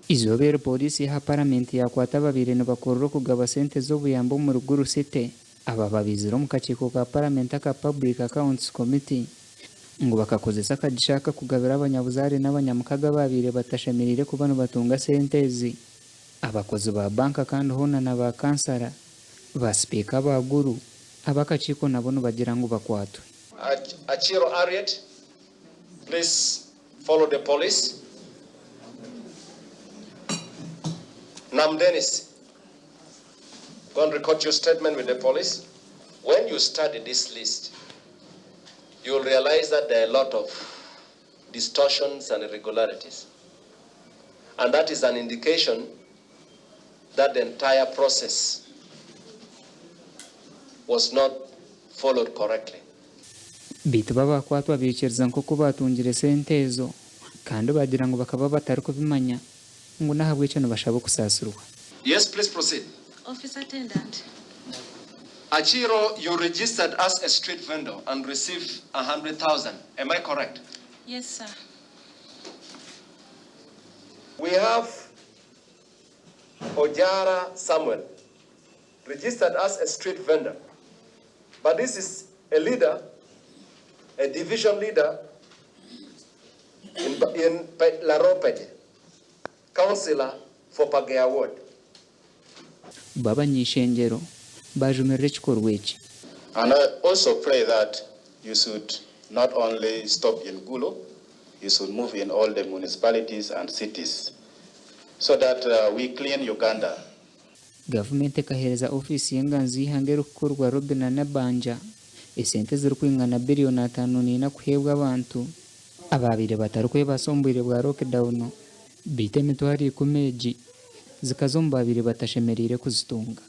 Eizooba eri Pooriisi y'aha Paramenti yaakwata ababaire nibakorera okugaba sente z'obuyambi omuri Gulu City. Aba babaizire omu kakiiko ka Paramenti aka Public Accounts Committee ngu bakakozesa akagisha aka kugabira abanyabuzaare n'abanyamukago abaabaire batashemereire kuba nibatunga sente ezi. Abakozi ba banka kandi hoona na ba kansara, ba sipiika aba Gulu, ab'akakiiko nabo nibagira ngu bakwatwe. Achiro Harriet, please follow the police. Nam Dennis, go and record your statement with the police. When you study this list, you will realize that there are a lot of distortions and irregularities. And that is an indication that the entire process was not followed correctly. Beitu bo abakwatwa baikiriza nk'oku baatungire sente ezo kandi baagira ngu bakaba batarikubimanya ngu n'ahabw'ekyo nibashaba okusaasirwa. Yes, please proceed. Office attendant. Achiro, you registered as a street vendor and received 100,000. Am I correct? Yes, sir. We have Ojara Samuel, registered as a street vendor. But this is a leader, a division leader in, in Laropede, councillor for Pagea Ward. Bo abany'eishengyero baajumirira ekikorwa eki. And I also pray that you should not only stop in Gulu, you should move in all the municipalities and cities so that we clean Uganda. Gavumenti ekaheereza ofiisi y'enganzi y'eihanga erikukurwa Robinah Nabbanja esente ezirikwingana biriyoni 54 kuheebwa abantu abaabaire batarikwebaasa omu bwire bwa lockdown beitu emitwaro ikumi egi zikaza omu baabaire batashemereire kuzitunga.